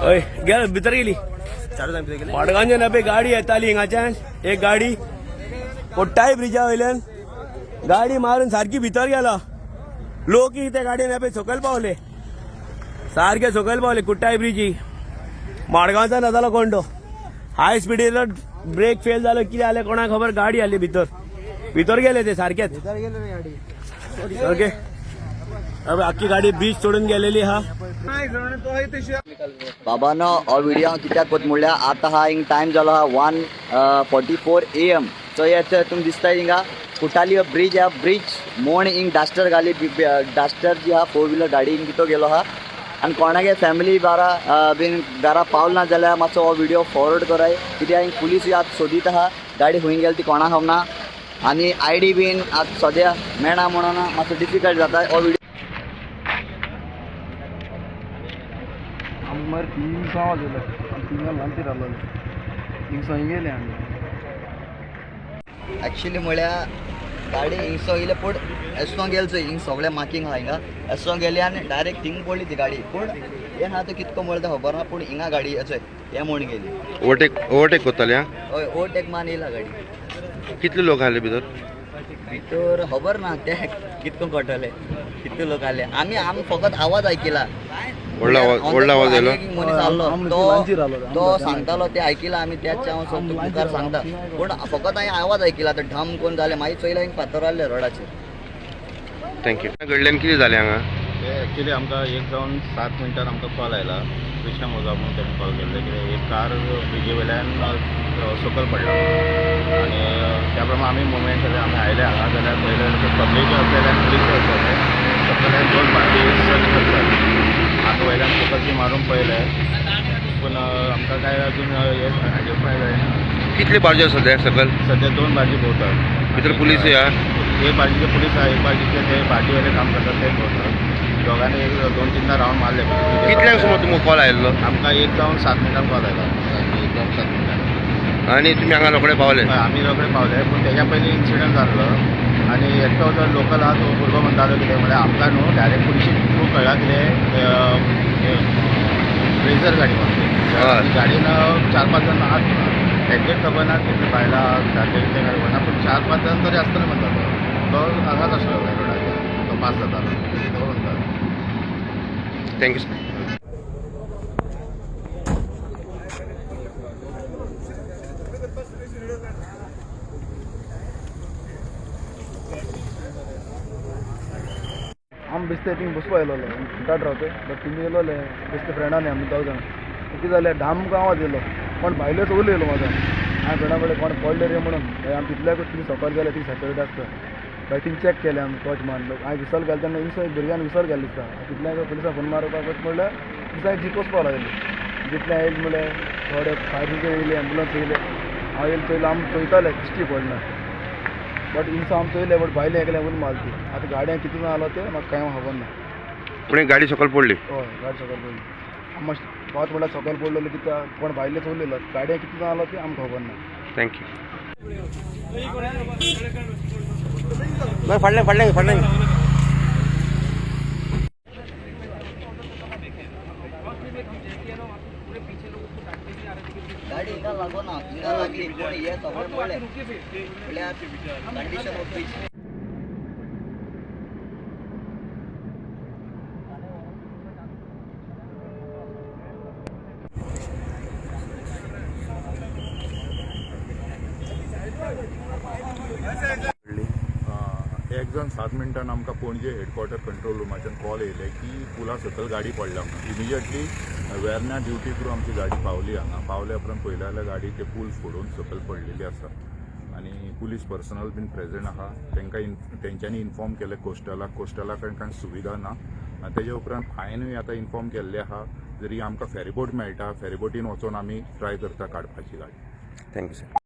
हय, गेल भितर गेली. मडगांवच्यान पळय गाडी येताली हिंगाच्यान, एक गाडी कोट्टाय ब्रिजा वयल्यान गाडी मारून सारकी भितर गेला. लोक त्या गाडयेन पळय सकयल पावले, सारके सकयल पावले. कुट्टाय ब्रिजी मडगांवच्यान येतालो कोण तो, हाय स्पिडीर ब्रेक फेल जालो, कितें जालें कोणाक खबर. गाडी आली भितर, भितर गेले ते सारकेच. ओके, अबे अख्खी गाडी ब्रिज सोडून गेलेली हा. बाबानो, हो व्हिडिओ हांव कित्याक कोत म्हणल्यार आतां हा हिंग टायम जालो हा 1:44 AM. सो हे तुमकां दिसता हिंगा कुटाली ब्रिज हा, ब्रिज मोण हिंग डास्टर घाली. डास्टर जी हा फोर व्हिलर गाडी हिंग कितो गेलो हा. आनी कोणागे फॅमिली बारा बीन घरा पावल ना जाल्यार मातसो हो व्हिडिओ फॉरवर्ड कराय, कित्याक हिंग पुलीस आतां सोदीत आहा. गाडी खंय गेली ती कोणाक खबर ना आनी I D बीन आतां सद्या मेळना म्हणून मातसो डिफिकल्ट जाता हो व्हिडिओ. आमी मरे 3 दिसां वाजयले आनी थिंगा ल्हान रावलेले, थिंगसो गेले आमी. ॲक्च्युली म्हळ्यार गाडी हिंगसो येयले पूण एसो गेल चोय, हिंग सगळें मार्किंग आहा. हिंगा एसो गेली आनी डायरेक्ट थिंग पडली ती गाडी. पूण हें आहा तो कितको म्हणल्यार तें खबर ना, पूण हिंगा गाडी चोय हें म्हूण गेली. ओवरटेक ओवरटेक करताले हा? हय, ओवरटेक मान येयला गाडी. कितले लोक आले भितर? भितर खबर ना ते कितको कळटले कितले लोक आले. आमी आमी फकत आवाज आयकिला. व्हडलो आवाज, व्हडलो आवाज येयलो. आनी एक मनीस आहलो. आमी तो लांचीर आहलो. तो सांगतालो ते आयकिला आमी, त्याच हांव सोदता मुखार सांगता. पूण फकत हांवें आवाज आयकिला, तो ढम कोण जालें. मागीर चोयला हिंग फातर आहले रोडाचेर. Thank you. घडल्यान कितें जालें हांगा? ते एक्चुली आमकां एक जावन सात मिनटार आमकां कॉल आयला. कृष्णा मोजा म्हणून तेणी कॉल केल्ले की एक कार ब्रिजी वयल्यान सकयल पडला आनी त्या प्रमाणे आमी मुवमेंट जाले. आमी आयले हांगा जाल्यार पळयलें पब्लीक आसलेले आनी पुलीस आसलेले. सकयल दोन बार्जी सर्च करतात. आतां वयल्यान फोकस बी मारून पळयलें, पूण आमकां काय अजून हें आयडेंटिफाय जायना. कितले बार्जो आसा सद्याक सकयल? सद्या दोन बार्जी भोंवतात. भितर पुलीसूय आहा? एक बार्जीचे पुलीस आहा, एक बार्जीचे ते बार्जीवाले काम करतात ते भोंवतात. दोगांनी एक दोन तीनदा रावंड मारले. कितल्यांक सुमार तुमकां कॉल आयिल्लो? आमकां एक जावन सात मिनटां कॉल आयला, 1 जावन 7 मिनटां. आनी तुमी हांगा रोखडे पावले? हय, आमी रोखडे पावले, पूण तेज्या पयलीं इन्सिडंट जाल्लो आनी एकटो जो लोकल आहा तो भुरगो म्हणटालो कितें म्हळ्यार आमकां न्हू डायरेक्ट पुलिशी थ्रू कळ्ळा कितें, रेजर गाडी मारली. गाडयेन चार पांच जाण आहात, एक्झॅक्ट खबर ना कितली बायलां जाणटे ते खबर ना, पूण चार पांच जाण तरी आसतले म्हणटा तो. तो हांगाच आसलो रोडाचेर, तो पास जातालो तो म्हणटा. Thank you sir. आमी बेश्टे थिंग बसपा येयलोले, फुटाट रावते बट थिंग येयलोले बेश्टे फ्रेंडांनी. आमी दोग जाण कितें जालें, ढाम आवाज येयलो, कोण भायलेच उलो येयलो म्हाका. हांवें फ्रेंडा म्हणलें, कोण पडले रे म्हणून. मागीर आमी तितल्याकूच थिंग सकयल गेले. थिंग सेक्युरिटी आसता मागीर थिंग चॅक केलें आमी टॉर्च मारून. हांवें विसल घाल तेन्ना हिंगसो एक भुरग्यान विसल घाल दिसता. तितल्याक पुलिसां फोन मारपाक वच म्हणल्यार पुलिसां जीप वचपाक लागली. जितले आयले म्हणल्यार थोडे फायर ब्रिगेड येयले, एम्बुलन्स येयले. हांव येयले चोयलो, आमी चोयताले दिश्टी पडना, बट हिंगसो आमी चोयले, बट भायले एकले उल मारली. आतां गाडयांक कितें जालो तें म्हाका कांय खबर ना. पूण एक गाडी सकयल पडली? हय, गाडी सकयल पडली. आमी मातशें पावत म्हणल्यार सकयल पडलेलो कित्याक कोण भायले चोयलेलो, गाडयांक कितें जालो तें आमकां खबर ना. Thank you. फाटल्यान फाटल्यान फाटल्यान. गाडी हिंगा लागोना, हिंगा लागली, पूण हे सगळें पडलें म्हणल्यार कंडिशन ऑफ ब्रिज. 1 जावन 7 मिनटान आमकां पणजे हेडक्वॉर्टर कंट्रोल रुमाच्यान कॉल येयले की पुला सकयल गाडी पडल्या म्हणून. इमिजिएटली वेर्ना ड्युटी क्रू आमची गाडी पावली हांगा. पावल्या उपरांत पळयलें जाल्यार गाडी ते पूल फोडून सकयल पडलेली आसा आनी पुलीस पर्सनल बीन प्रेझेंट आहा. तांकां तेंच्यांनी इन्फॉर्म केलें कोस्टलाक. कोस्टला कडेन कांय सुविधा ना आनी तेजे उपरांत हांवेंनूय आतां इन्फॉर्म केल्लें आहा, जरी आमकां फेरीबोट मेळटा, फेरीबोटीन वचोन आमी ट्राय करता काडपाची गाडी. Thank you sir.